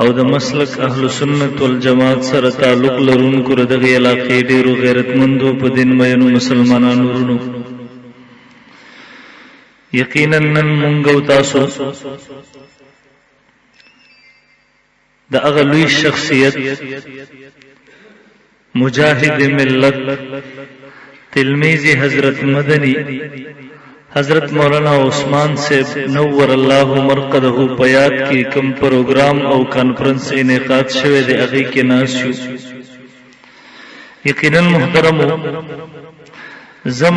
او د مسلک اهل سنت والجماعت سره تعلق لرونکو د دغې علاقې ډېرو غیرتمندو په دین مینو مسلمانانو ورونو، یقینا نن مونږ او تاسو د هغه لوی شخصیت، مجاهد ملت، تلمیذ حضرت مدنی حضرت مولانا عثمان صاحب نور الله مرقده په یاد کې کوم پروګرام او کانفرنس انعقاد شوی دی، هغې کې ناست یو. یقینا محترمو، زم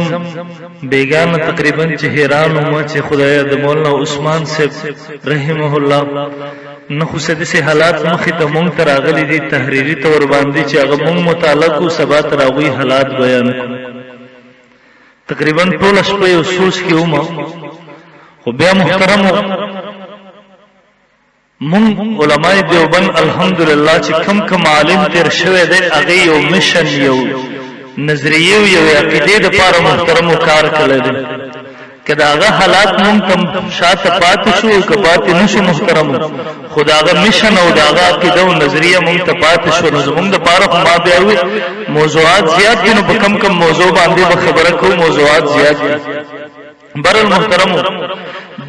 بیګانه تقریبا چې حیران وم چې خدای د مولانا عثمان صاحب رحمه الله نه خو څه داسې حالات مخې ته مونږ ته راغلي دي تحریري طور باندې چې هغه مونږ مطالعه کو، سبا تر هغوی حالات بیان کړو. تقریبا ټوله شپه یو سوچ کې وم، خو بیا محترمو، مونږ علماء دیوبند الحمدلله چې کم کم عالم تیر شوی دی، هغه یو مشن، یو نظریه او یو عقیده د پاره محترمو کار کړی دی. که د هغه حالات مونږ تم شاته پاتې شو او که پاتې نشو محترمو، خو د هغه مشن او د هغه عقیده او نظریه مونږ ته پاتې شو، نو زمونږ د پاره خو ما بیا وی موضوعات زیات دي، نو په کم کم موضوع باندې به خبره کوو، موضوعات زیات دي. برل محترمو،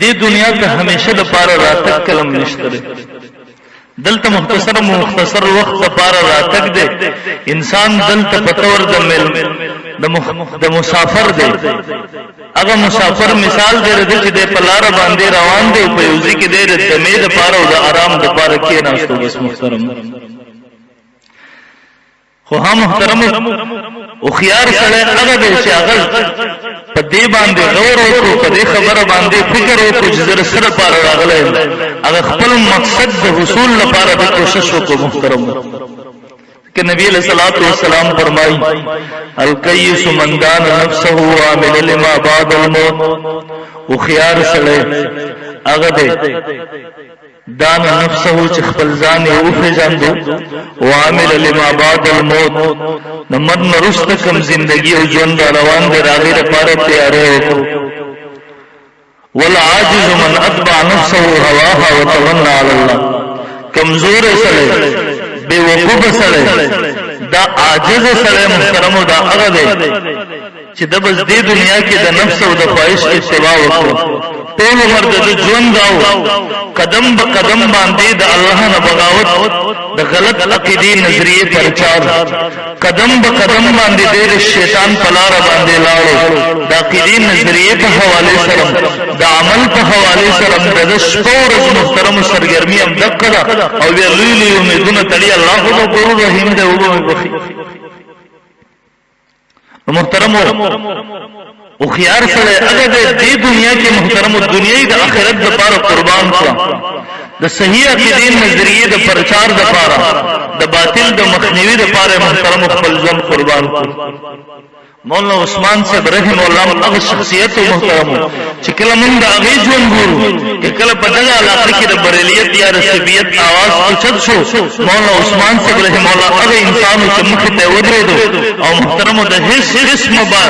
دې دنیا ته همیشه د پاره راتګ کلم نشته دی. دلته مختصر مختصر وخت د پاره راتګ دی. انسان دلته په تور د مل د مسافر دی. هغه مسافر مثال دی چې د په لار باندې روان دی، په یو ځای کې دی د دمې د پاره او د آرام د پاره کې ناستو بس محترم. خو هم محترم، او خيار سره هغه دی چې هغه په دې باندې غور وکړو، په دې خبره باندې فکر وکړو چې زه سره پار راغلی، هغه خپل مقصد د حصول لپاره د کوشش وکړو محترم. کہ نبی علیہ الصلوۃ والسلام فرمائی، الکیس من دان نفسه وعمل لما بعد الموت. او خيار سره هغه دی دان نفسه چې خپل ځان یې وپېژندو، وعمل لما بعد الموت، د مرګ نه وروسته کوم زندگی او ژوند را روان دی، د هغې لپاره تیاری وکړو. والعاجز من اتبع نفسه هواها وتغنى على الله. کمزور سړی، بے وقوف سړی، دا عاجز سړی محترمو، دا هغه دی چې د بس دې دنیا کې د نفس او د خواهش اتباع وکړو. ټول عمر د ژوند داو قدم به قدم باندې د الله نه بغاوت، د غلط عقیدې نظریه پرچار، قدم به قدم باندې د شیطان پلار باندې لاړو. د عقیدې نظریه په حواله سره، د عمل په حواله سره د شپو ورځ محترم سرګرمي هم دقه او بیا لوی لوی امیدونه تړي، الله غفور رحیم دی، وبخي. محترمو، او خيار سره هغه د دې دنیا کې محترمو دنیای د آخرت لپاره قربان کړ، د صحیح عقیدې نظریې د پرچار لپاره، د باطل د مخنیوي لپاره محترم خپل ژوند قربان کړ. مولانا عثمان صاحب رحم الله هغه شخصیت محترم چې کله موږ د هغې ژوند ګورو، چې کله په دغه علاقه کې د بریلیت یا رسبیت आवाज اوچت شو، مولانا عثمان صاحب رحم الله هغه انسان چې مخې ته ودرېدو او محترمو د هیڅ قسم با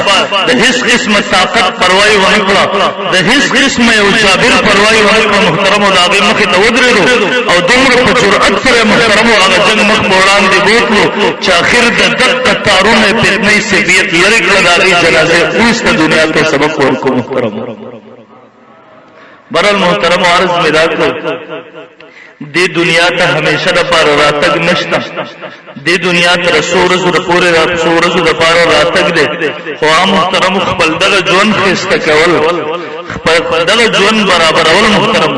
د هیڅ قسم طاقت پروايي ونه کړه، د هیڅ قسم یو جابر پروايي ونه کړه، محترمو د هغې مخې ته ودرېدو او دومره په جرأت سره محترمو هغه جنګ مخ په وړاندې بوتلو چې اخر د دقه تارونه فتنې سبیت لرې کړه، د هغې جنازې وروسته دنیا ته سبق ورکړو محترمو. برل محترم، عرض مې دا کړ، دې دنیا ته همیشه د پاره راتګ نشته. دې دنیا ته څو ورځو د پورې را څو ورځو د پاره راتګ دی، خو عام محترم خپل دغه ژوند ښایسته کول، خپل دغه ژوند برابرول محترم.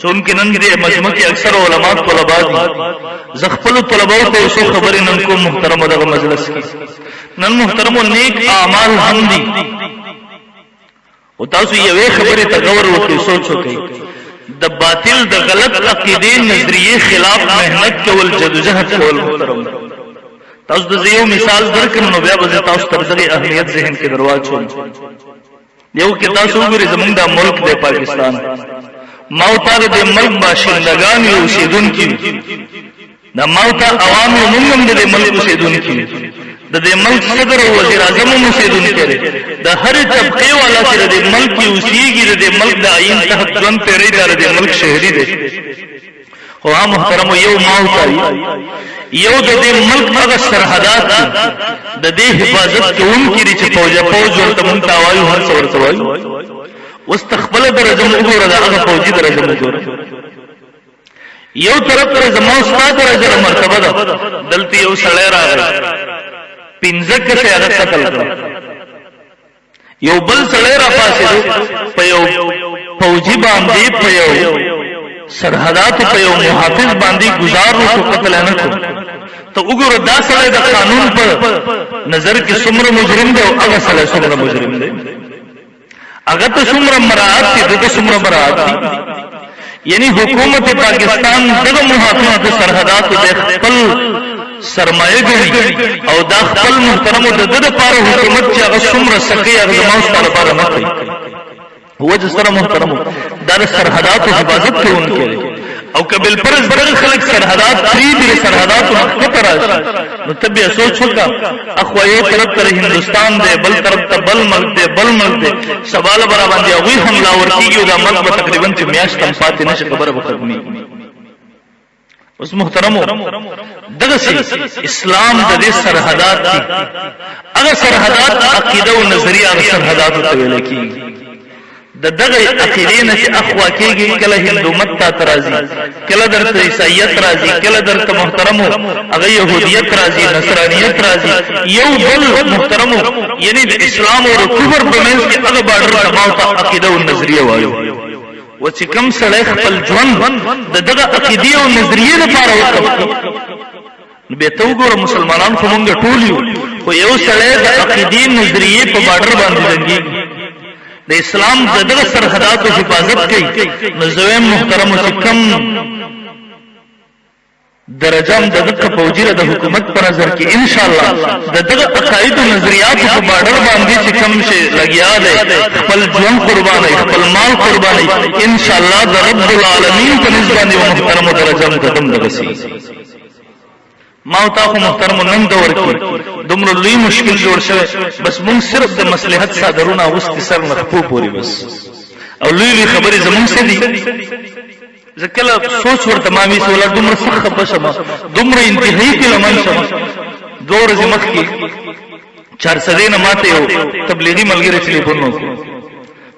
چونکه نن دې مجمع کې اکثر علما طلبا دي، زه خپل طلباو ته یو څو خبرې نن کوم محترم. دغه مجلس کې نن محترم نیک اعمال هم دي، او تاسو یوې خبرې ته غور وکړئ، سوچ وکړئ، د باطل د غلط عقیدې نظریې خلاف محنت کول، جدوجہد کول محترم. تاسو د یو مثال درکړم، نو بیا به تاسو تر دغه اهمیت ذهن کې درواچوم. یو کې تاسو وګورئ، زمونږ دا ملک دی پاکستان، ما او تا د ملک باشندگان یو، اوسېدونکي. دا ما او تا عوام یو، موږ هم د دې ملک اوسېدونکي، د دې ملک صدر او وزیر اعظم هم اوسېدونکی دی. د هرې طبقې والا چې د دې ملک کې اوسېږي، د دې ملک د آئین تحت ژوند تېروي، دا د دې ملک شهري دی. خو هغه محترمو یو ما او تا یو د دې ملک هغه سرحدات دي، د دې حفاظت کوونکي دي چې پوج ورته مونږ ته وایو، هر څه ورته وایو. اوس ته خپله درجه هم وګوره، د هغه فوجي درجه هم وګوره. یو طرف ته زما او ستا درجه ده، مرتبه ده. دلته یو سړی راغی، 5 کسه هغه قتل کړل. یو بل سړی را پاسېدو، په یو فوجي باندې، په یو سرحداتو په یو محافظ باندې گزار وکړو، قتل نه کړو. ته وګوره دا سړی د قانون په نظر کې څومره مجرم دی او هغه سړی څومره مجرم دی، هغه ته څومره مراعات دي، دته څومره مراعات دي. یعنی حکومت پاکستان دغه محافظ د سرحداتو د خپل سرمایه ګڼي او دا خپل محترمو د ده دپاره حکومت چې هغه څومره څه کوي، هغه زما او ستا لپاره نه کوي. وجه سره محترمو دا د سرحداتو حفاظت کوونکی دی، او که بالفرض دغه خلک سرحدات پرېږدي، د سرحداتو نه ښکته راشي، نو ته بیا سوچ وکړه، اخوا یو طرف ته هندوستان دی، بل طرف ته بل ملک دی، بل ملک دی، سبا له به راباندې هغوی حمله ورکېږي او دا ملک به تقریبا چې میاشت هم پاتې نه شي، خبره به ختمېږي. اوس محترمو دغه سي اسلام د دې سرحدات دي، هغه سرحدات عقیده او نظریه هغه سرحدات ته ویل کیږي. د دغه عقیدې نه چې اخوا کېږي، کله هندو مت تا ته راځي، کله درته عیسایت راځي، کله درته محترمو هغه یهودیت راځي، نصرانیت راځي، یو بل محترمو، یعنی د اسلام او کفر په منځ کې هغه بارډر ته ما ته عقیده او نظریه وایو. و چې کوم سړی خپل ژوند د دغه عقیدې او نظریې لپاره وقف کړي، نو بیا ته وګوره مسلمانان خو مونږ ټول یو، خو یو سړی د عقیدې نظریې په بارډر باندې جنګېږي، د اسلام د دغه سرحداتو حفاظت کوي. نو زه وایم محترمو چې کوم درجه هم د دغه فوجي د حکومت په نظر کې ان شاء الله د دغه عقاید او نظریاتو په بارډر باندې چې کوم شي لګیا دی، خپل ژوند قرباني، خپل مال قرباني، ان شاء الله د رب العالمین په نزد باندې محترم درجه هم قدم دغسي. ما او تا خو محترم نن دور کې دومره لوی مشکل جوړ شوی، بس مونږ صرف د مصلحت څادرونه اغوستي سر نه خپو پورې بس، او لوی لوی خبرې زمونږ څه دي. زه کله سوچ ورته ما وی سولا دومره سخت خپه شم، دومره انتهایی کې لمن شم. 2 ورځې مخکې چارسدې نه ماته یو تبلیغي ملګری ټلیفون وکړ،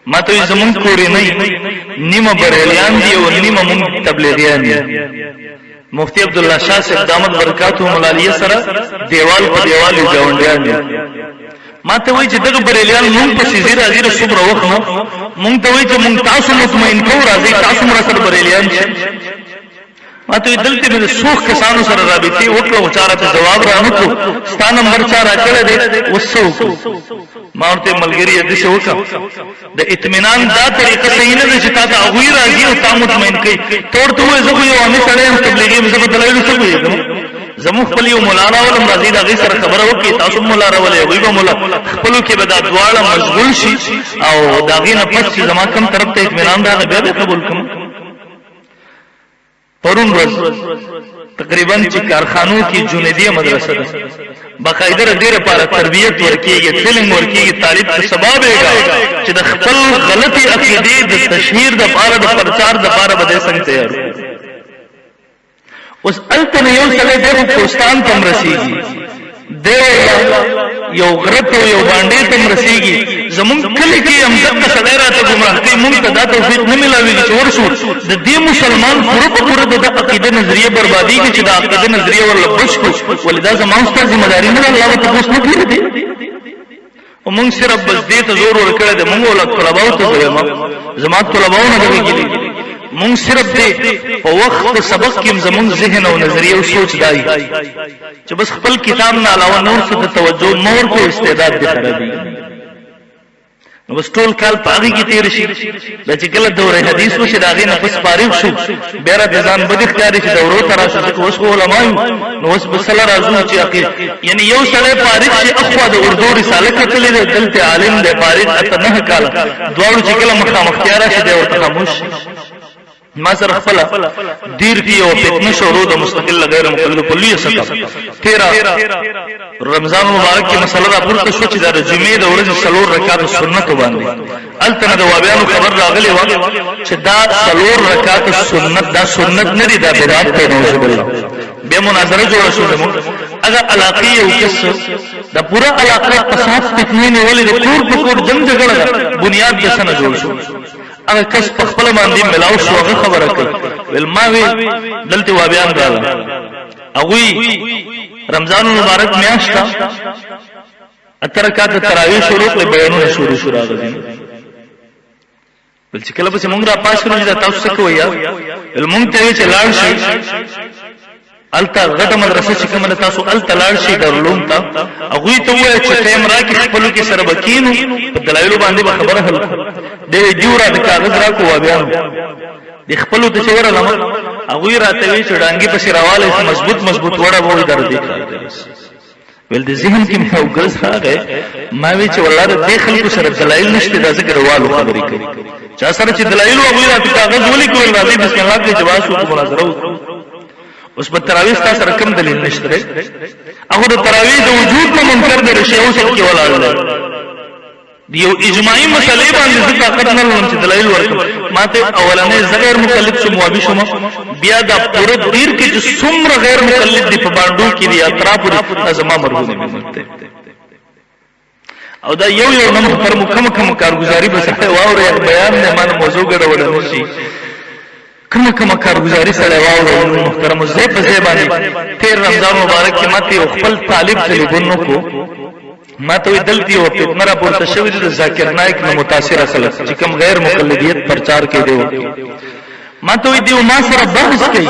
ماته وی زمونږ کورنۍ نیمه بریلیان دي او نیمه مونږ تبلیغیان دي. مفتی عبدالله شاه صاحب دامت برکاتهم العالیه سره دیوال په دیوال یو ګاونډیان دي. ما ته وایي چې دغه بریلیان مونږ پسې ځي راځي د څومره وخت نه، مونږ ته وایي چې مونږ تاسو مطمئن کوو، راځئ تاسو هم راسره بریلیان شئ. ما ته وایي دلته مې د څو کسانو سره رابطې وکړه خو چا راته ځواب رانه کړو، ستا نمبر چا راکړی دی، اوس څه وکړو؟ ما ورته ملګري داسې وکړه، د اطمینان دا طریقه صحیح نه ده چې تا ته هغوی راځي او تا مطمئن کوي. ته ورته ووایه زه خو یو عامي سړی یم، تبلیغي یم، زه په دلایلو څه پوهېږم، زموږ خپل یو مولا راولم، راځي د هغې سره خبره وکړي، تاسو هم مولا راولئ، هغوی به مولا، خپلو کې به دا دواړه مشغول شي او د هغې نه پس چې زما کوم طرف ته اطمینان راغی بیا به قبول کړم. پرون ورځ تقریبا چې کارخانو کې جنیدیه مدرسه ده، باقاعده د دې لپاره تربیت ورکیږي، ټریننګ ورکیږي طالب ته سبا بیګا چې د خپل غلطي عقیدې د تشهیر د پاره، د پرچار د پاره به څنګه تیار. اوس هلته نه یو سړی دی خو کوستان ته هم رسېږي، دی یو غره ته یو باندې ته هم رسېږي. زمونږ کلي کې هم دقه سړی راته ګمراه کوي، مونږ ته دا توفیق نه میلاویږي چې ورشو د دې مسلمان پوره په پوره د عقیده نظریه بربادېږي چې د عقیده نظریه ورله بچ کړو. ولې دا زما او ستا ذمه داري نه ده؟ الله به تپوس نه کوي دې. او مونږ صرف بس دې ته زور ورکړی دی، مونږ ولا طلباو ته زه وایم، زما طلباو نه دغه ګیلې دي، مونږ صرف دې په وخت سبق کې زمونږ ذهن او نظریه او سوچ دای چې بس خپل کتاب نه علاوه نور څه ته توجه مور کو، استعداد دې خرابېږي. نو بس ټول کال په هغې کې تېر شي. دا چې کله دوره حدیث وشي، د هغې نه پس فارغ شو، بیا راته ځان بدې ښکاري چې دورو ته راشو، ځکه اوس خو علما یو، نو اوس به څله راځو چې عقید. یعنی یو سړی فارغ شي، اخوا د اردو رساله کتلې ده، دلته عالم دی فارغ 8 9 کاله، دواړو چې کله مخامختیا راشي، دی ورته خاموش شي. ما سره خپل دیر کې یو فتنه شروع د مستقل غیر مقلد په لوی سطح تیرا رمضان مبارک کې مسله را پورته شو چې د جمعې د ورځې څلور رکعات سنت باندې الته د وابیانو خبر راغلی و چې دا څلور رکعات سنت، دا سنت نه دی، دا بدعت دی، نعوذ بالله. بیا مناظره جوړه شو. زموږ هغه علاقې یو کس د پوره علاقه فساد فتنې نیولې، د کور په کور جنگ جګړه ده، بنیاد د سنه جوړ شو. هغه کس په خپل باندې ملاو شو، هغه خبره کوي، ویل ما وی دلته وابیان راغله، هغوی رمضان مبارک میاشت 8 رکعات تراویح شروع کړې، بیانونه شروع شو راغلي. بل چې کله پسې مونږ را پاس کړو چې تاسو څه کوئ، ول مونږ ته چې لاړ شئ الته غټه مدرسه چې کومه تاسو الته لاړ شئ دارالعلوم ته، هغوی ته ووایه چې ټایم راکړي، خپلو کې سره به کینو، په دلایلو باندې به خبره حل کړو. دی دیو را د کاغذ راکړو. وابیانو د خپلو ته چې ورغلم، هغوی راته وی چې ډانګي پسې راوالی، مضبوط مضبوط وړه به وایي در دې کار دی. بس ویل د ذهن کې مې یو ګز راغی، ما وی چې والله د دې خلکو سره دلایل نشته، دا ذکر والو خبرې کوي. چا سره چې دلایل وو، راته کاغذ ولیکو، راځي بسم الله کې جواز وکړو، مناظره وکړو. اوس په تراویح ستا سره کوم دلیل نشته؟ هغه د تراویح د وجود نه منکر دی، شی اوس کې ولاړ دی. د یو اجماعي مسلې باندې زه طاقت نه لرم چې دلایل ورکړم. ماته اولنې زه غیر مقلد شوم، وابي شوم، بیا دا پوره دیر کې چې څومره غیر مقلد دي، په باندو کې دي، اطرافو دي، دا زما مرهون منت دی. او دا یو یو نه محترم کم کم کارګزاري به سره واوري، بیان نه مان موضوع ګډوډ نشي. کوم کوم کارګزاري سره واوري محترم، زه په ځای باندې تیر رمضان مبارک کې ماته یو خپل طالب ټلیفون وکړو، ماته وی دلته یو فتنه را پورته شوې ده، ذاکر نایک نه متاثر خلک چې کوم غیر مقلدیت پرچار کې دی. ما ته وی دیو ما سره بحث کوي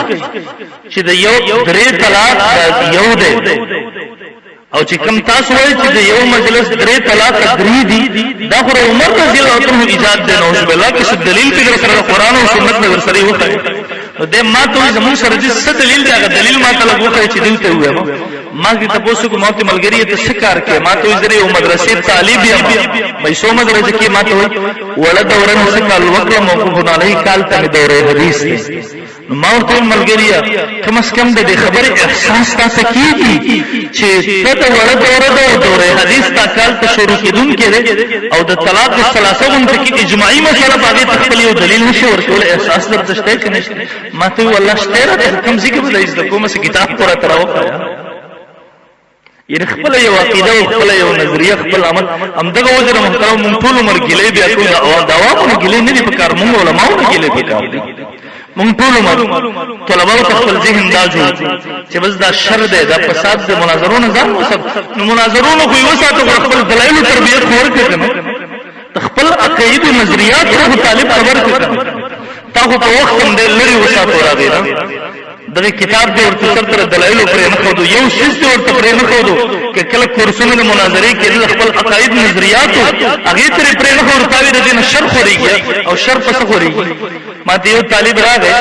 چې د یو درې طلاق یو دی، او چې کوم تاسو وایئ چې د یو مجلس درې طلاق درې دي، دا خو عمر رضی الله عنه ایجاد دی، نعوذ بالله. کې څه دلیل په سره قرآن او سنت نه ورسره وخایي؟ نو د ما ته زمون سره چې څه دلیل دی، هغه دلیل ما ته لږ وخایي چې دلته وایم. ما دې تاسو کو ماته ملګری ته څه کار کې؟ ما ته زری یو مدرسې طالب یم. مې سو مدرسې کې؟ ما ته وړه دوره څه کال وکړم، موقوف علیه کال ته دوره حدیث دی. نو ما ورته ویل، ملګریه، کم از کم د دې خبرې احساس تاسو کیږي چې ته د وړه دوره ده او دوره حدیث تا کال ته شروع کېدونکی دی، او د طلاق الثلاثه غونډه کې اجماعي مسله باندې ته خپل یو دلیل نشي ورکول، احساس درته شته که نشته؟ ما ته والله شته، راته کوم ځای کې به زده کوم، څه کتاب خو راته راوښیه. یعنی خپل یو عقیده او خپل یو نظریه، خپل عمل. همدغه وجه محترم مونږ ټول عمر ګیلې بیا کوو. د عوامو نه ګیلې نه دي پکار، مونږ علماو نه ګیلې پکار دي. مونږ ټول عمر طلباو ته خپل ذهن دا جوړ چې بس دا شر دی، دا فساد دی، مناظرونه ځان وسات. نو مناظرونو خو یې وساته، خو خپل دلایلو تربیت خو ورکړه که نه؟ خپل عقاید او نظریات خو طالب خبر کړه. تا خو په وخت هم دی لرې وساتو، راغی نه دغه کتاب دی ورته سر تر دلایلو پرې نه ښودو، یو څیز دی ورته پرې نه ښودو. که کله کورسونه د مناظرې کې د خپل عقاید نظریاتو هغې ترې پرې نه ښودو، تاوې د دې نه شر خورېږي. او شر په څه خورېږي؟ ما ته یو طالب راغی،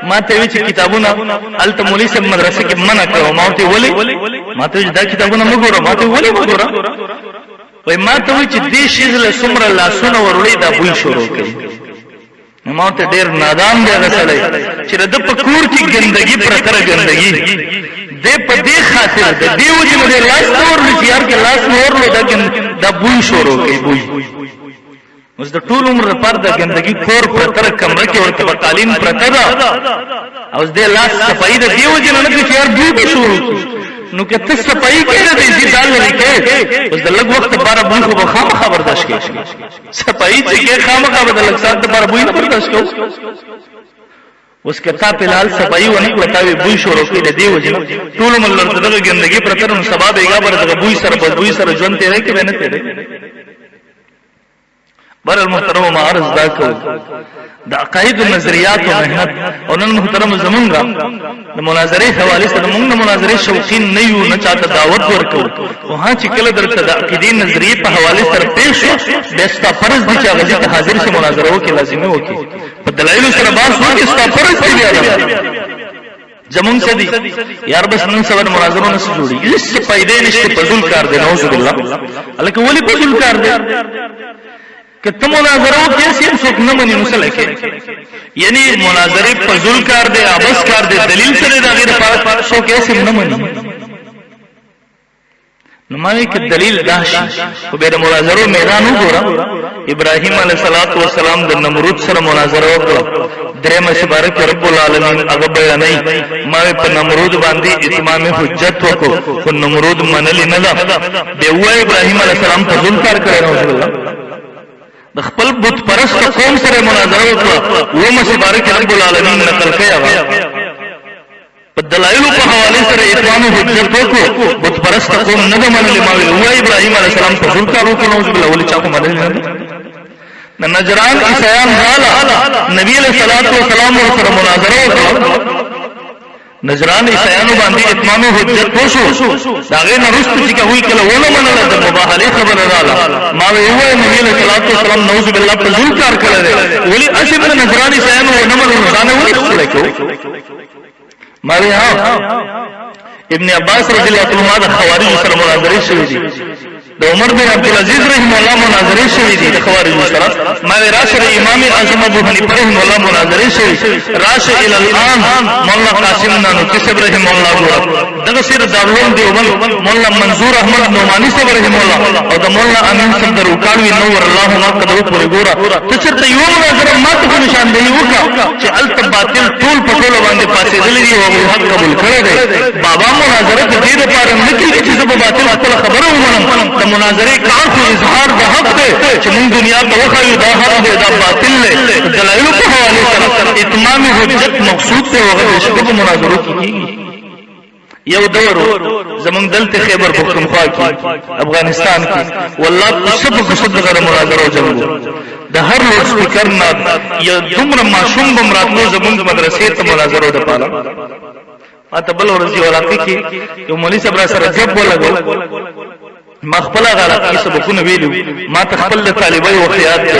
ما ته وی چې کتابونه هلته مولوي صاحب مدرسه کې منع کړو. ما ورته ولې؟ ما ته دا کتابونه مه ګوره. ما ته ولې مه ګوره؟ وای ما ته وی چې دې شیز له څومره لاسونه وروړي، دا بوی شروع کوي. نو ما ته ډیر نادان دی هغه سړی چې د په کور کې ګندګي پرته ده، ګندګي د په دې خاطر د دې وجې نه لاس نه ورلو چې یار کې لاس نه ورلو دا بوی شروع کوي، بوی. اوس د ټول عمر لپاره د ګندګي کور پرته ده، کمره کې ورته په قالین پرته ده، او اوس دې لاس صفایي د دې وجې نه نه کوي چې یار بوی به شروع کړي. نو که ته صفایي کوې، د دې دال لرې کوې، اوس د لږ وخت لپاره بوی خو به خامخا برداشت کوې. صفایي چې کوې، خامخا به د لږ ساعت لپاره بوی نه برداشت کوو. اوس که تا په لال صفایي ونه کړه، تا وی بوی شروع کړي، د دې وجې نه ټول عمر لرته دغه ګندګي پرته، نو سبا بېګا به دغه بوی سره بدبوی سره ژوند تېری که به نه تېری؟ بهرحال محترم، ما عرض دا کو د عقاید او نظریات او مهنت. او نن محترم زمونږه د مناظرې حواله سره، مونږ د مناظرې شوقین نه یو، نه چاته دعوت ورکو، خو ها چې کله درته د عقیدې نظریې په حواله سره پیښ شو، بیا ستا فرض دی چې هغه ته حاضر شي، مناظره وکړي، لازمي وکړي، په دلایلو سره بحث وکړي، ستا فرض دی. بیا زمونږ څه دي یار، بس نن سبا مناظرو نه څه جوړي، هیڅ فائدې نشته، فضول کار دی، نعوذ بالله. الکه ولی فضول کار دی؟ که ته مناظره وکړې هسې هم څوک نه مني نو څه لکې؟ یعنی مناظرې فضول کار دی، عبث کار دی، دلیل څه دی د هغې دپاره؟ څوک یې هسې هم نه مني. نو ما وی که دلیل دا شي خو بیا د مناظرو میدان وګوره. ابراهیم علیه الصلاۃ والسلام د نمرود سره مناظره وکړه، درېمه سپاره کې رب العالمین هغه بیانوي. ما وی په نمرود باندې اتمام حجت وکړو، خو نمرود منلی نه ده. بیا ووایه ابراهیم علیه السلام فضول کار کړی، نعوذ بالله. د خپل بت پرست قوم سره مناظره وکړه، اوومه سپاره کې رب العالمین نقل کوي، هغه په دلایلو په حواله سره اتمام حجت وکړو، بت پرست قوم نه ده منلې. ما ویل وای ابراهیم علیه السلام په ظلم کار وکړو، نعوذ بالله، ولې چا خو منلې نه ده. د نجران عیسایان رااله، نبی علیہ الصلوۃ والسلام سره مناظره وکړه، نجران عیسایانو باندې اتمام حجت وشو. دا غي نه رستو چې کوي کله ونه منله، د مباهله خبره رااله. ما وی وای نبی علیہ الصلوۃ والسلام نعوذ بالله په ظلم کار کړی دی، ولی اسې د نجران عیسایانو ونه منلو، ځان ولې خپل کو؟ ما وی ها، ابن عباس رضی الله تعالی عنہ د خوارج سره مناظره شوې دي، د عمر بن عبد العزيز رحم الله مناظره شوې دي د خوارج سره. ما وی راشه امام اعظم ابو حنیفه رحم الله مناظره شوې، راشه ال الان مولانا قاسم نانوتي صاحب رحم الله ګوره، دغه سیر دارالعلوم دیوبند مولانا منظور احمد نعمانی صاحب رحم الله او د مولانا امین صاحب د روکاړوي نور الله مرقده پورې ګوره. ته چېرته یوه مناظره ما ته خو نشاندهي وکړه چې هلته باطل ټول په ټولو باندې پاڅېدلی دي او هغوی حق قبول کړی دی. بابا، مناظره د دې دپاره نه کېږي چې زه په باطل خپله خبره ومنم. د مناظرې کار خو اظهار د حق دی، چې موږ دنیا ته وښایو دا حق دی، دا باطل دی، د دلایلو په حوالې سره اتمام حجت مقصود دی، او هغه بېشکه په مناظرو کې کېږي. یو دور زمونږ دلته خیبر پښتونخوا کې، افغانستان کې، والله کوڅه په کوڅه دغه مناظره او جنګ، د هر لوډ سپیکر نه یو دومره ماشوم بم راتلو زمونږ مدرسې ته مناظرو د پاره. ما ته بل ورځ یو علاقې کې یو مولوي صاحب را سره ګپ ولګو. ما خپل هغه علاقې کې سبقونه ویلو، ما ته خپل د طالبۍ وخت یاد دی.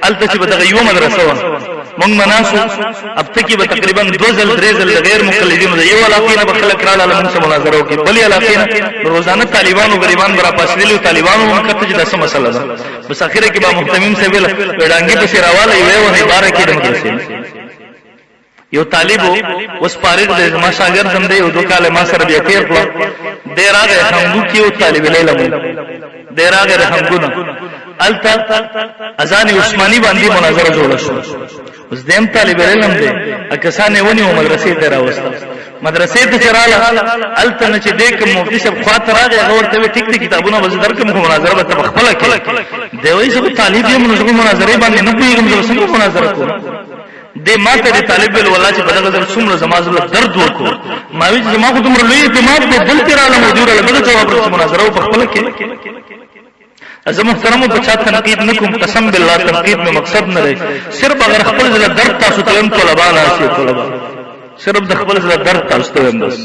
هلته چې به دغه یوه مدرسه وه، مونږ مناسو هفته کې به تقریبا 2 ځل 3 ځل د غیر مقلدینو د یو علاقې نه به خلک رالاله مونږ سره مناظره وکړي، بلې علاقې نه. روزانه طالبانو غریبان به راپاڅېدلي، طالبانو مونږ کته چې دا څه مسله ده. بس اخره کې به مهتمم صاحب ویل ډانګي پسې راواله، یوې وهي باره کې د مدرسې. یو طالب اوس فارغ دی، زما شاګرد هم دی، یو 2 کاله ما سره بیا تېر کړه. دی راغی هنګو کې، یو طالب العلم دی، راغی د هنګو نه، هلته اذان عثماني باندې مناظره جوړه شوه. اوس دی هم طالب العلم دی، کسان یې ونیو، مدرسې ته راوسته. مدرسې ته چې راله، هلته نه چې دی کوم مفتي صاحب خوا ته راغی، هغه ورته وویل ټیک دی، کتابونه به زه درکړم، خو مناظره به ته په خپله کوې. دی وایي زه خو طالب یم، نو زه خو مناظرې باندې نه پوهېږم، زه به څنګه مناظره کوم؟ دې ما ته دې طالب ویل والله چې په دغه ځل څومره زما زړه درد وکړو. ما وی چې زما خو دومره لوی اعتماد دی، دلته رالم او دیوره دغه جواب راکړ، مناظره په خپل کې. زه محترمو په چا تنقید نکوم، قسم بالله تنقید مې مقصد نه دی، صرف اگر خپل زړه درد تاسو ته وایم. طلبا ناست، طلبا، صرف د خپل زړه درد تاسو ته وایم، بس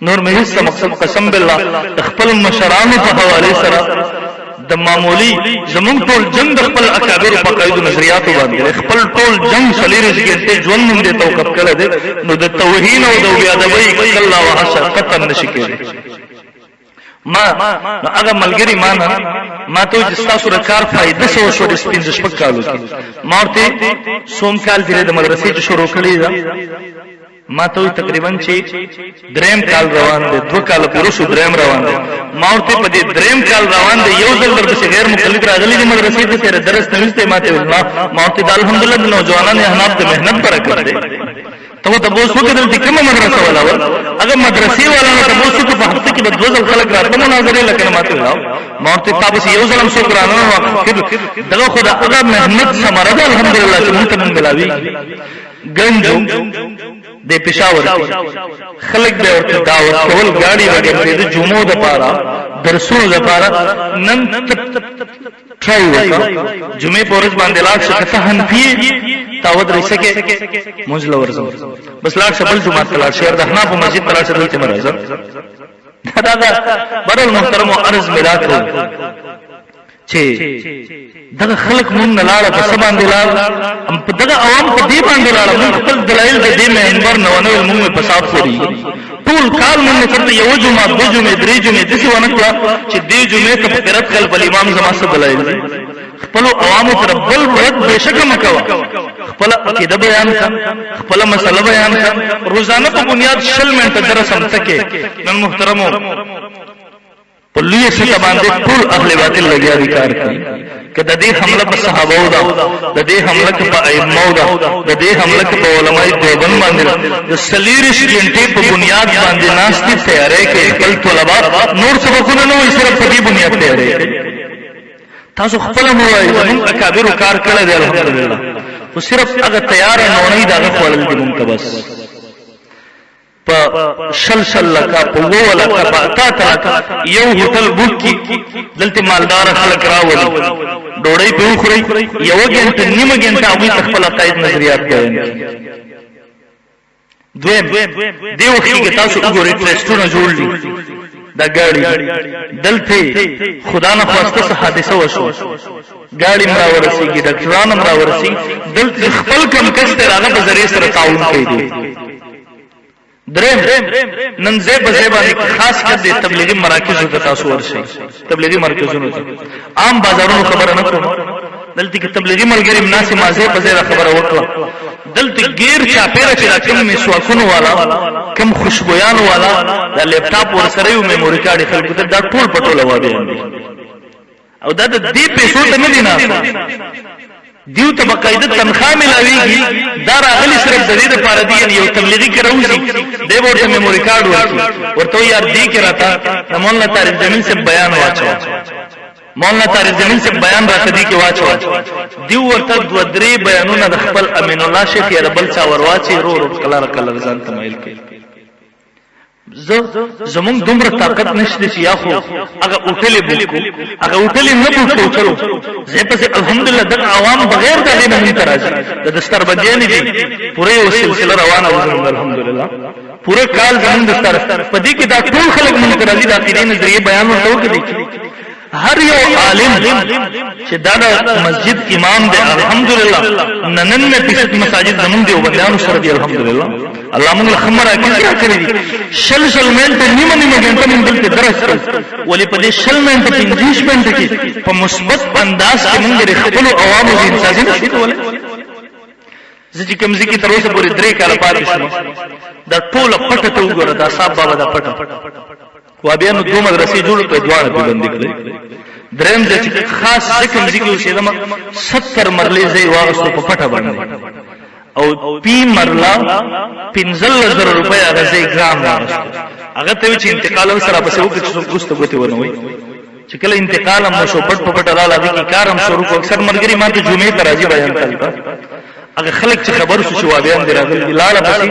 نور مې هیڅ مقصد، قسم بالله، د خپل مشرانو په حواله سره د معمولی. زمونږ ټول جنگ د خپل اکابر په قاعدو نظریاتو باندې، خپل ټول جنگ 24 ګنټې ژوند مونږ دې توقف کړی دی، نو د توهین او د بیادبۍ کلا وحشا قطعا نشي کېدی. ما نو هغه ملګری ما نه ما ته چې تاسو د کار فائدہ څه وشو د 65 کالو کې؟ ما ورته سوم کال دې د مدرسې چې شروع کړی دا، ما ته تقریبا چې دریم کال روان دی، 2 کال پوره شو، دریم روان دی. ما ورته په دې دریم کال روان دی، یو ځل درپسې غیر مقلد راغلي دي مدرسې ته تیر درس نوښته؟ ما ته نه. ما ورته د الحمدلله د نوجوانانو احناف د محنت برکت دی. ته ته اوس وکړل چې کومه مدرسه ولا و، هغه مدرسې والا نه ته اوس په هفته کې به 2 ځل خلک راتله مناظرې لکه؟ ما ته ویل، ما ورته تاسو یو ځل هم څوک رانه. دغه خو د هغه محنت ثمره ده، الحمدلله، چې مونږ ته مونږ ملاوي. ګنجو د پېښور خلک به ورته دعوت کول، ګاډي وګرځي د جمعو د پاره، درسونو د پاره. نن ټرای وکړه، جمعې په ورځ باندې لاړ شه، که ته حنفي تا ودرې سکے مونږ له ورځم، بس لاړ شه بل جومات ته لاړ شه، د احنافو مسجد ته لاړ شه، دلته مه راځه. دا دا برل محترم عرض مې دا کړو چې دغه خلک مونږ نه لاړه، په څه باندې لاړ؟ په دغه عوام په دې باندې لاړه. مونږ خپل دلایل د دې منبر نه ونه ویل، مونږ په صاف خوري. ټول کال مونږ چېرته یو جمعه، 2 جمعې، 3 جمعې داسې ونه کړه چې دې جمعې ته په قرات خلف الامام زما څه دلایل دي. خپل عوامو تر بل رد بشکه مکوا، خپل عقیده بیان کا، خپل مسله بیان کا، روزانه په بنیاد شل منټه درس هم تکې. نن محترمو په لوی سطح باندې ټول اهل باطل لګیا دي، کار کوي. که د دې حمله په صحابه ده، د دې حمله په ائمه ده، د دې حمله په علماي دیوبند باندې، د سلیریش غنټې په بنیاد باندې ناشتي تیارې کې خپل طلبه نور سبقونه نه وي، صرف په دې بنیاد تیارې کوي. تاسو خپل مو وایي زمونږ اکابرو کار کړی دی الحمدلله، خو صرف هغه تیاره نوڼۍ د هغه خوړل دي مونږ ته. بس په شل شل لکه، په اووه لکه، په اته اته لکه یو هوټل بوک کی، دلته مالدار خلک راولي، ډوډۍ په وخوري، یوه ګنټه نیمه ګنټه هغوی ته خپل عقاید نظریات بیان کړي. دویم، دې وخت کې تاسو وګورئ ټرسټونه جوړ دي، دا ګاډي دلته خدا نه خواسته څه حادثه وشو، ګاډي هم راورسېږي، ډاکټران هم راورسېږي، دلته خپل کم کس دی هغه په ذریعه سره تعاون کوي دی. دریم، نن ځای په ځای باندې خاص کر د تبلیغي مراکزو ته تاسو ورشئ، تبلیغي مرکزونو ته، عام بازارونو خبره نه کوم، دلته کې تبلیغي ملګري مناسب ما ځای په ځای خبره وکړه. دلته غیر چاپیره چې کوم مسواکونو والا، کوم خوشبویانو والا، د لپټاپ ورسره یو میموري کارت خلکو ته، دا ټول په ټوله وابیان دي او دا د دې پیسو ته نه دي ناست، دیو ته باقاعده تنخواه ملاویږي. دا راغلي صرف د دې لپاره دی، یو تبلیغي کې راوځي، دی به ورته میموري کارت ورکړي، ورته یار دې کې راته د مولانا طارق جمیل صاحب بیان واچوه، مولانا طارق جمیل صاحب بیان راته دې کې واچوه. دیو ورته دوه درې بیانونه د خپل امین الله شیخ یا د بل چا ورواچي، رو رو کلار کلر ځان ته مایل کوي. زه زمونږ دومره طاقت نشته چې یا خو هغه هوټلې بوک کو، هغه هوټلې نه بوک کو، چلو زه پسې الحمدلله دغه عوام بغیر د هغې نه مونږ ته راځي. د دستاربندیانې دي، پوره یو سلسله روانه ده زمونږ الحمدلله، پوره کال زمونږ دستار په دې کې دا ټول خلک مونږ ته راځي، د عقیدې نظریې بیان ورته وکړي. هر یو عالم چې دا د مسجد امام دی الحمدلله 99% مساجد زمونږ دیوبندیانو سره دی الحمدلله، الله موږ له ښه مراکز راکړي دي. شل شل منټه، نیمه نیمه ګنټه موږ دلته درس کوو، ولې په دې شل منټه 25 منټه کې په مثبت انداز کې موږ د خپلو عوامو ذهن سازي نه شو کولی. زه چې کوم ځای کې تر اوسه پورې 3 کاله پاتې شوم، دا ټوله پټه ته وګوره، دا صاحب بابا دا پټه وابیانو دوه مدرسې جوړ کړې، دواړه په بندې کړې. دریم ځای چې خاص زه کوم ځای کې اوسېدم، 70 مرلې ځای واغستو په پټه باندې، او پی مرلا 15,000 روپۍ هغه ځای ګرام واغستو. هغه ته چې انتقال هم سره پسې وکړ چې څوک وروسته ګوتې ونه وایي، چې کله انتقال هم وشو، پټ په پټه راغله، هغې کې کار هم شروع کړو. اکثر ملګري ما ته جمعې ته راځي بیان ته، هلته هغه خلک چې خبر شو چې وابیان دي راغلي دي، لاړه پسې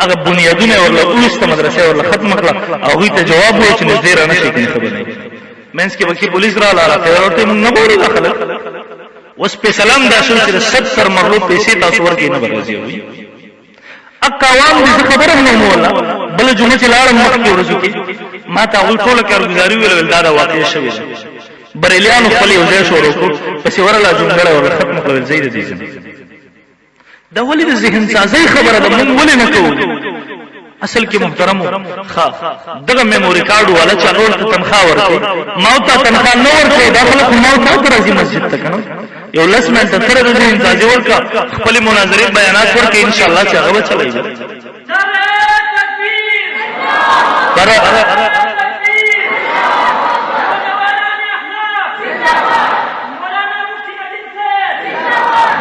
هغه بنیادونه یې ورله وویسته، مدرسه یې ورله ختمه کړه او هغوی ته جواب ووایي چې نږدې را نه شي کنې خبر نه. منځ کې پکې پولیس راغله، راته ورته موږ نه ګورو دا خلک. اوس فیصله هم دا شوه چې د 70 مرلو پیسې تاسو ورکړئ نه به راځي هغوی. اکا عوام دي، زه خبره هم نه وم والله. بله جمعه چې لاړم مخکې ورځو کې ما ته هغوی ټوله کارګزاري وویل، ویل دا دا واقع شوې ده. بریلیانو خپل یو ځای شروع کړو، پسې ورله جونګړه ورله ختمه کړه، ویل ځئ د دې ځای. دا ولې د ذهن سازۍ خبره ده، موږ ولې نه کوو؟ اصل کې محترمو ښه دغه میموري کارت والا چې هغه ورته تنخوا ورکوي، ما او تا تنخوا نه ورکوي، دا خلک خو ما او تا ته راځي مسجد ته که نه، یو لس منټه سره د ذهن سازي ورکړه، خپلې مناظرې بیانات ورکړي، انشاءالله چې هغه به چلوي.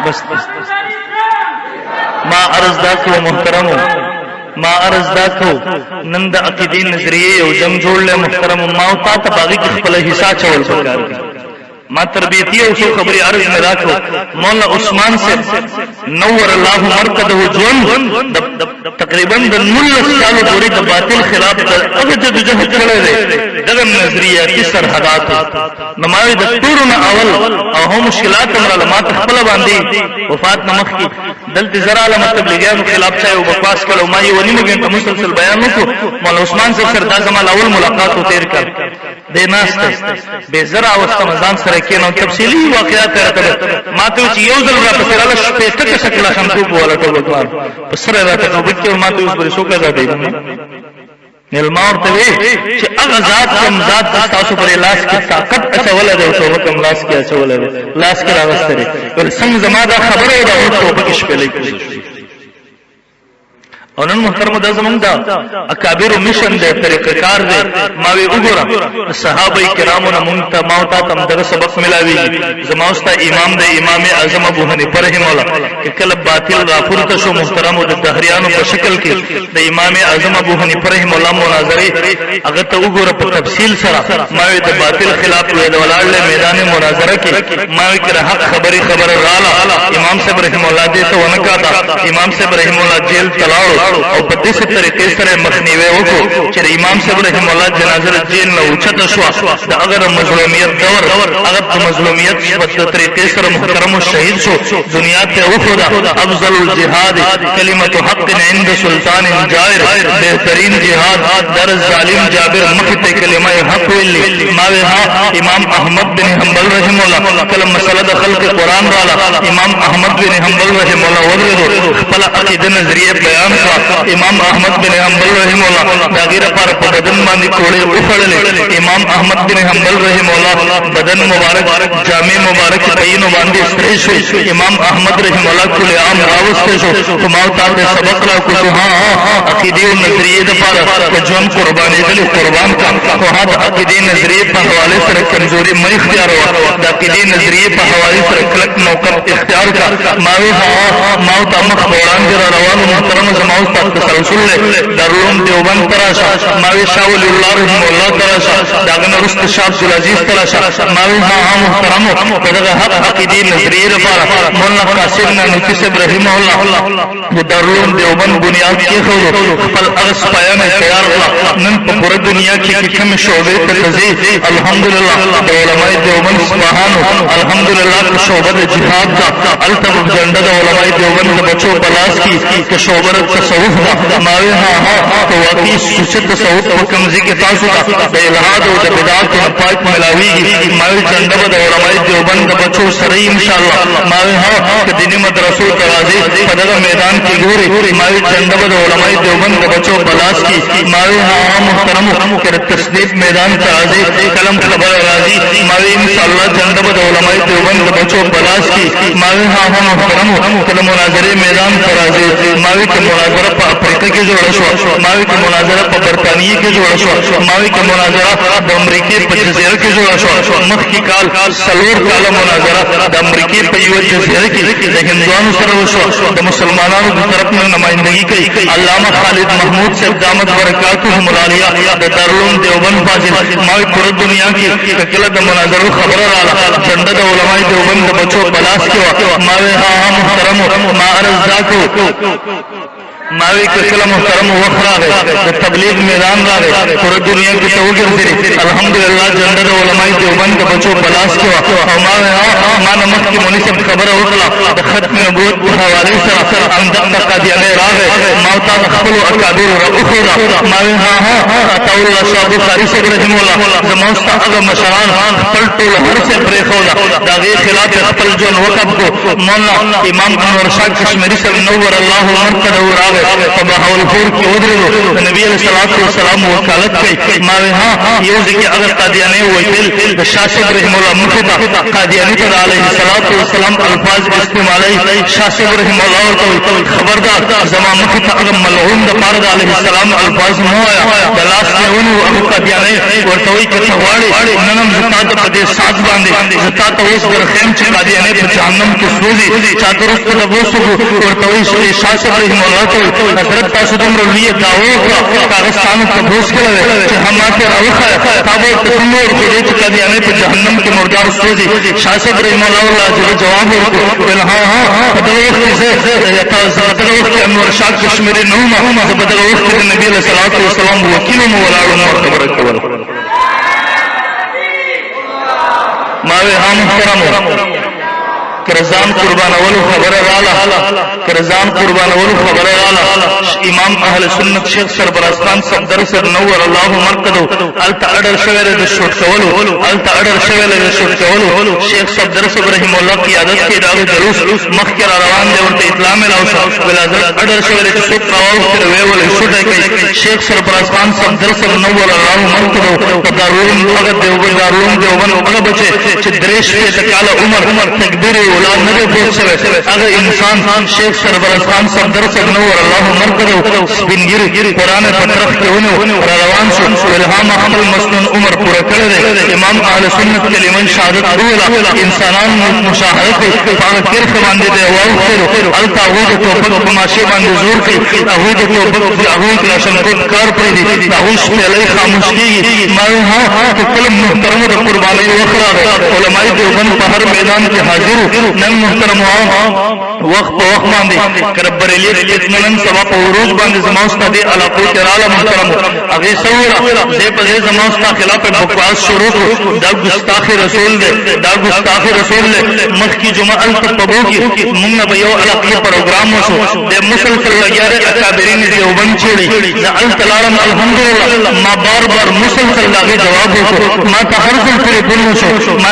بس ما عرض دا کو محترمو، ما عرض دا کو، نن د عقیدې نظریې یو جنگ جوړ له محترم، ما او تا ته باغی کې خپل حصہ چول پکار دي. ما تربیتی او څو خبرې عرض مې راکړو. مولانا عثمان صاحب نور الله مرقده ژوند تقریبا د 19 کالو پورې د باطل خلاف د هغه جدوجهد کړی دی، دغه نظریاتي سرحدات نو ما د ټولو نه اول او هم مشکلات هم راله. ما ته خپله باندې وفات نه مخکې دلته زه رالم، تبلیغیانو خلاف چا یو بکواس کړی، ما یوه نیمه ګنټه مسلسل بیان وکړو. مولانا عثمان صاحب سره دا زما اول ملاقات و تېر کال، دی ناست دی، به زه راوستم ځان سره کېنم، تفصیلي واقعات یې راته ما ته چې یو ځل راپسې راله، 60 کسه کلاشنکوف والا ټوپکوال په سره راته ټوپک کې، ما ته اوس پرې څوک ازادوي؟ میلمه ورته وی چې هغه ذات کوم ذات د تاسو پر لاس کې طاقت اچولی دی او ټوپک هم لاس کې اچولی دی، لاس کې راوستی دی، ول څنګه زما دا خبره ده او ټوپک شپېلۍ کوزه شو. او نن محترم دا زمونږ دا اکابر مشن دی، طریقه کار دی. ما وی وګوره صحابه کرامو نه مونږ ته، ما او تا ته دغه سبق ملاویږي. زما او ستا امام دی امام اعظم ابو حنیفه رحمه الله، که کله باطل راپورته شو محترمو د دهریانو په شکل کې د امام اعظم ابو حنیفه رحم الله مناظره هغه ته وګوره په تفصیل سره. ما وی د باطل خلاف وی د ولاړ میدان مناظره کې، ما وی کړه حق خبرې خبره رااله، امام صاحب رحم الله دې ته ونه کاته. امام صاحب رحم الله جیل تلاړو او په دې طریقې سره مخنیوي وکړو چې امام صاحب رحم الله جنازه جیل نه اوچته شو. د هغه مظلومیت دور، هغه د مظلومیت په طریقې سره محترم شهید شو، دنیا ته وخوده افضل الجهاد کلمت حق عند سلطان جائر، بهترین جهاد در ظالم جابر مخ ته کلمه حق ویلی. ما ها امام احمد بن حنبل رحم الله کله مسله د خلق قران رااله، امام احمد بن حنبل رحم الله ودرېدو، خپل عقیده نظریه بیان کړه. امام احمد بن حنبل رحم الله دا غیر پر په بدن باندې کوړې وخړلې. امام احمد بن حنبل رحم الله بدن مبارک، جامع مبارک پینو باندې سرې شو. امام احمد رحم الله کل عام راوسته شو. خو ما تا ته سبق را کو چې ها عقیده او نظریه د پاره که ژوند قرباني دل قربان کا، خو ها د عقیده نظریه په حواله سره کمزوري مې اختیار وا، د عقیده نظریه په حواله سره کلک موقف اختیار کا. ما وی ها ما تا مخ وړاندې را روانو محترم، زما او تسلسل له دارالعلوم دیوبند تراشه، ما وی شاه ولی الله رحم الله تراشه، داغه نه وروسته شاه عبدالعزیز تراشه. ما وی ها محترمو په دغه حق عقیدې نظریې لپاره مولانا قاسم نانوتي صاحب رحمه الله د دارالعلوم دیوبند بنیاد کېښودو، خپل هغه سپایان یې تیار کړه. نن په پوره دنیا کې کې کومې شعبې ته ته ځې، الحمدلله د علماء دیوبند سپاهانو، الحمدلله که شعبه د جهاد ده هلته به جنډه د علماء دیوبند د بچو په لاس کې، که شعبه د تصوف ده، ما وی ها ها که واقعي سوچه تصوف په کوم ځای کې تاسو ته د الحاد او د بدعاتو نه پاک ملاویږي، ما وی جنډه به د علماء دیوبند د بچو سره ان شاء الله. ما وی ها که دیني مدرسو ته راځي په دغه میدان کې ګوري، ما وی جنډه به د علماء دیوبند د بچو په لاس کې. ما وی ها محترمو که د تصنیف میدان ته راځي، کلم خبره راځي، ما وی ان شاء الله جنډه به د علماء دیوبند د بچو په لاس کې. ما وی ها محترمو که د مناظرې میدان ته راځي، ما وی که مناظره په افریقا کې جوړه شوه، ما وی که مناظره په برتانیې کې جوړه شوه، ما وی که مناظره د امریکې په جزیره کې جوړه شوه. مخکې کال څلور کاله مناظره د امریکې په یوه جزیره کې د هندوانو سره وشوه، د مسلمانانو د طرف نه نمایندګي کوي علامه خالد محمود صاحب دامت برکاتهم العالیه د دارالعلوم دیوبند فاضل. ما وی پوره دنیا کې که کله د مناظرو خبره راله جنډه د علماء دیوبند د بچو په لاس کې وه. ما وی ها محترمو ما عرض دا کو، ما وی که کله محترم وخت راغی د تبلیغ میدان راغی، پوره دنیا کې ته وګرځېدې، الحمدلله جنډه د علماء دیوبند د بچو په لاس کې وه. او ما وی ها ما نه مخکې مولوي صاحب خبره وکړه د ختم نبوت په حوالې سره، همدغه قادیاني راغی، ما تا د خپلو اکابرو را وښوده. ما وی ها ها عطاء الله شاه بخاري صاحب رحمه الله، زما ستا هغه مشران خپل ټول هر څه پرېښوده، د هغې خلاف یې خپل ژوند وقف کړو. مولانا امام انور شاه کشمیري صاحب نور الله مرقده راغی، په بهاولپور کې ودرېدو، د نبي علیه الصلاة والسلام وکالت کوي. ما وی ها یو ځای کې هغه قادیاني ویل د شاه صاحب رحمه الله مخې ته قادیاني ته د علیه الصلاة والسلام الفاظ استعمالوي، شاه صاحب رحمه الله ورته وایي خبردار، زما مخې ته هغه ملعون د پاره د علیه السلام الفاظ مه وایه. د لاس نه ونیو، هغه قادیاني ورته وایي که ته غواړې نن هم زه تا ته په دې ساعت باندې زه تا ته اوس درښیم چې قادیاني په جهنم کې سوځي. چا ته وروسته د وسو ورته وایي، شاه صاحب رحمه الله ته وایي حضرت تاسو دومره لویه دعوه وکړه که هغه ستانه تپوس کړی وی چې هم ماته راوښیه تا به ورته څومره ورښودې چې قادیاني په جهنم کې مردار سوځي. شاه صاحب رحمه الله ورله عجیبه جواب ورکړو، ویل ها ها په دغه وخت کې زه په دغه وخت کې انور شاه کشمیري نه وم، زه په دغه وخت کې د نبي علیه الصلات والسلام وکیل وم، ولاړ وم خبره کوله. ما وی ها محترمو کړه ځان قربانولو خبره رااله، کړه ځان قربانولو خبره رااله، امام اهل سنت شیخ سربراز خان صفدر صاحب نور الله مرقدو هلته اډر شوی دی د شوټ کولو، هلته اډر شوی دی د شوټ کولو. شیخ صفدر صاحب رحم الله قیادت کې د هغه جلوس مخکې را روان دی، ورته اطلاع میلاو شوه، ویل حضرت اډر شوی دی چې څوک راواوښتل ویې ویل شوټ یې کوي. شیخ سربراز خان صفدر صاحب نور الله مرقدو په دارالعلوم هغه دیوبند، دارالعلوم دیوبند هغه بچی چې 63 کاله عمر تکبیر یې ولا نه دی پوه شوی، هغه انسان شیخ سربراز خان صفدر صاحب نور الله مرقدو سپین ږیری قرآن په ترخ کې ونیو را روان شو، الهام خپل مسنون عمر پوره کړی دی. امام اهل سنت کلمه شهادت وویله، انسانان مشاهده کوي، په هغه کرښه باندې دی واوښتلو، هلته هغوی د ټوپک په ماشې باندې زور کوي، هغوی د ټوپک د هغوی کلاشنکوف کار پرېږدي، د هغوی شپېلۍ خاموش کېږي. ما ویل ها که کله محترمو د قربانۍ وخت راغی، علمای دیوبند په هر میدان کې حاضر وو. نن محترمو وخت په وخت باندې کله بریلیت فتنه نن سبا په عروج باندې زما ستا دې علاقو کې راله محترمو، هغې څه وویله، ځای په ځای زما ستا خلاف یې بکواس شروع کړو، دا ګستاخ رسول دی، دا ګستاخ رسول دی. مخکې جمعه هلته پبو کې مونږ نه به یو علاقې پروګرام وشو، دی مسلسل لګیا دی اکابرین دیوبند چېړي. زه هلته لاړم، الحمدلله ما بار بار مسلسل د هغې جواب وکړو، ما ته هر ځل ټلیفون وشو، ما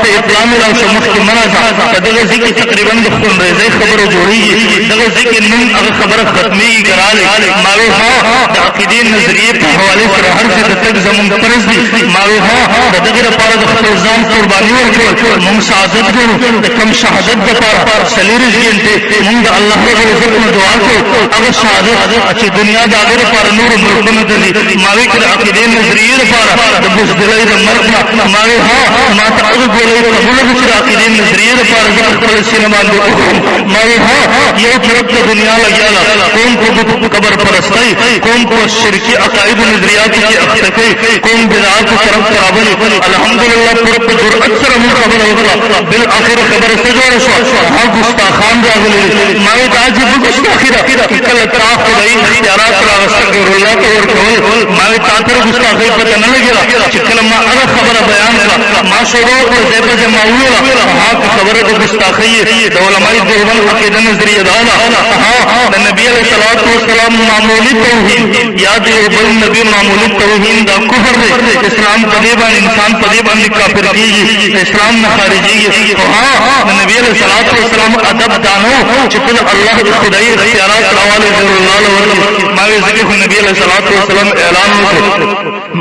ته اطلاع میلاو شو مخکې مه راځه. په دغه ځای کې تقریبا د خونریزۍ خبره جوړېږي، دغه ځای کې نن هغه خبره ختمېږي که راغلې. ما وی ها د عقیدې نظریې په حوالې سره هر ځای ته تګ زمونږ فرض دي. ما وی ها د دغې لپاره د خپل ځان قرباني ورکول مونږ سعادت ګڼو، د کوم شهادت دپاره 24 ګنټې مونږ د الله رب العزت نه دعا کوو، هغه شهادت چې دنیا د هغې لپاره نورو ملکونو ته ځي. ما وی که د عقیدې نظریې لپاره د بزدلۍ د مرګ نه، ما وی ها ما ته هغه ګولۍ قبوله ده چې د عقیدې نظریې لپاره زه په خپله سینه باندې وخورم. ما وی ها یو طرف ته دنیا لګیا ده، قوم په بت قبر پرستۍ، قوم په شرکي عقایدو نظریاتو کې اخته کوي، قوم بدعاتو طرف ته راولي. الحمدلله پوره په جرأت سره مونږ خبره وکړه، بالآخر خبره څه جوړه شوه؟ ها ګستاخان راغلي دي. ما وی دا عجیبه ګستاخي ده چې کله تا خدایي اختیارات راغسته غیر الله ته ورکول، ما وی تا تر ګستاخۍ پته نه لګېده چې کله ما هغه خبره بیان کړه، ما شروع وکړه ځای په ځای ما وویله ها که خبره د ګستاخۍ یې د علماء دیوبند عقیده نظریه دا ده، ها د نبي علیه الصلاة والسلام معمولي توهین یا د یو بل نبي معمولي توهین دا کفر دی، اسلام په دې باندې انسان په دې باندې کافر کیږي، اسلام نه خارجېږي. خو ها د نبي علیه الصلاة والسلام ادب دا نه و چې ته د الله د خدایي اختیارات راوالې غیر الله له ورکړي. ما وی ځکه خو نبي علیه الصلاة والسلام اعلان وکړو،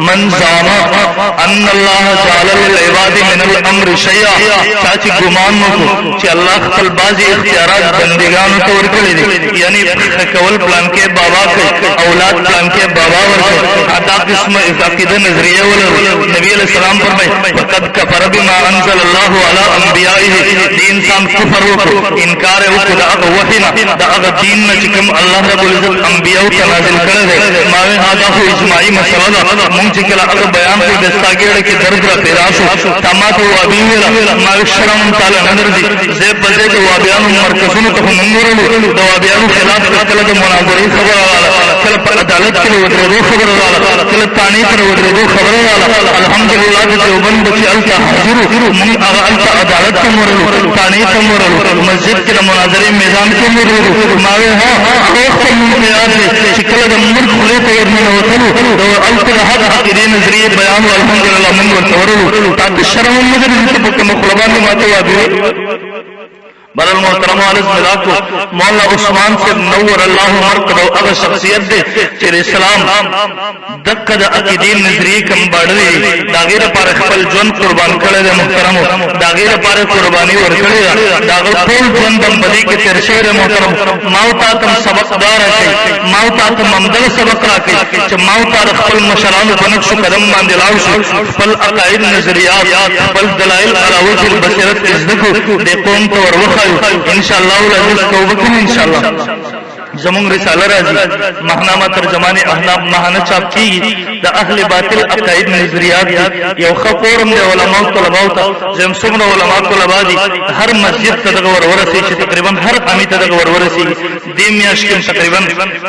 من زعم ان الله جعل للعباد من الامر شيئا، چا چې ګمان وکړو چې الله خپل بعضې اختیارات بندګانو ته ورکړي دي، یعنی پښه کول پلانکې بابا کوي، اولاد پلانکې بابا ورکوي، دا قسمه عقیده نظریه ولرو، نبی علیہ السلام فرمایي فقد کفر بما انزل الله علی انبیائه، دې انسان کفر وکړو، انکار یې وکړو د هغه وحی نه، د هغه دین نه چې کوم الله رب العزت انبیاو ته نازل کړی دی. ما وی ها دا خو اجماعي مسله ده، مونږ چې کله هغه بیان کړو د ستا ګېډه کې درد را پیدا شو، تا ما ته وابي ویله، ما وی شرم هم تاله نه درځي، ځای په ځای د وابیانو مرکزونو ته خو مونږ ورلو، د وابیانو خلاف که کله د مناظرې خبره راغله، کله په عدالت کې د ودرېدو خبره راغله، کله تاڼې ته د ودرېدو خبره راغله، الحمدلله د دیوبند بچي هلته حاضر وو، مونږ هغه هلته عدالت ته هم ورلو، تاڼې ته هم ورلو، مسجد کې د مناظرې میدان کې هم ودرېدو. ما وی ها هغه وخت هم مونږ ته یاد دی چې کله د مرګ خولې ته ورننوتلو، د هلته د حق عقیدې نظریې بیان و، الحمدلله مونږ ورته ورلو. تا ته شرم هم نه درځي چې په کومه خوله باندې ماته وعدې؟ برل محترم عارض ملاکو مولانا عثمان صاحب نور الله مرقد او هغه شخصیت دی چې اسلام دقه د عقیدې نظریې کم باړلې دي، د هغې لپاره خپل ژوند قربان کړی دی محترمو، د هغې لپاره قرباني ورکړې ده، د هغه ټول ژوند هم په دې کې تېر شوی دی محترم. ما او تا ته هم سبق دا راکوي، ما او تا ته هم همدغه سبق راکوي چې ما او تا د خپل مشرانو په نقشو قدم باندې لاړ شو، خپل عقاید نظریات خپل دلایل علی وجه البصیرت زده کړو، دې قوم ته ور وښایو ان شاء الله العزیز. توبه کوم ان شاء الله. زمونږ رساله راځي، ماهنامه ترجمان احناف ماهانه چاپ کیږي. د اهل باطل عقاید نظریات دي. یو ښه فورم دی علماو طلباو ته. زم څومره علما طلبا دي، هر مسجد ته دغه ور ورسي چې تقریبا هر عامي ته دغه ور ورسي. دې میاشت کې تقریبا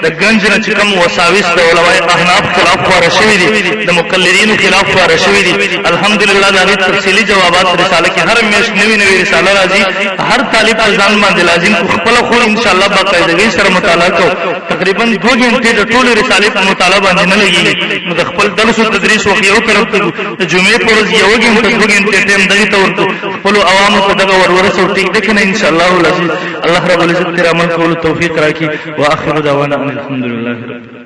د ګنج نه چې کوم وساوس د علماء احناف خلاف خواره شوي دي، د مقلدینو خلاف خواره شوي دي، الحمدلله د هغې تفصیلي جوابات رساله کې، هر میاشت نوې نوې رساله راځي. هر طالب په ځان باندې لازم کو خپله خو انشاءالله باقاعدګۍ سره مطالعه کو. تقریبا 2 غنټې د ټولې رسالې په مطالعه باندې نه لګېږي، نو د خپل درس او تدریس وخت یو طرف ته، د جمعې پر ورځ یو غنټه 2 غنټې ټایم دغې ته ورکړو، خپلو عوامو ته دغه ور ورسو. ټیک ده که نه؟ انشاءالله العزیز الله رب العزت تر عمل کولو توفیق راکړي. واخر دعوانا ان الحمد لله رب.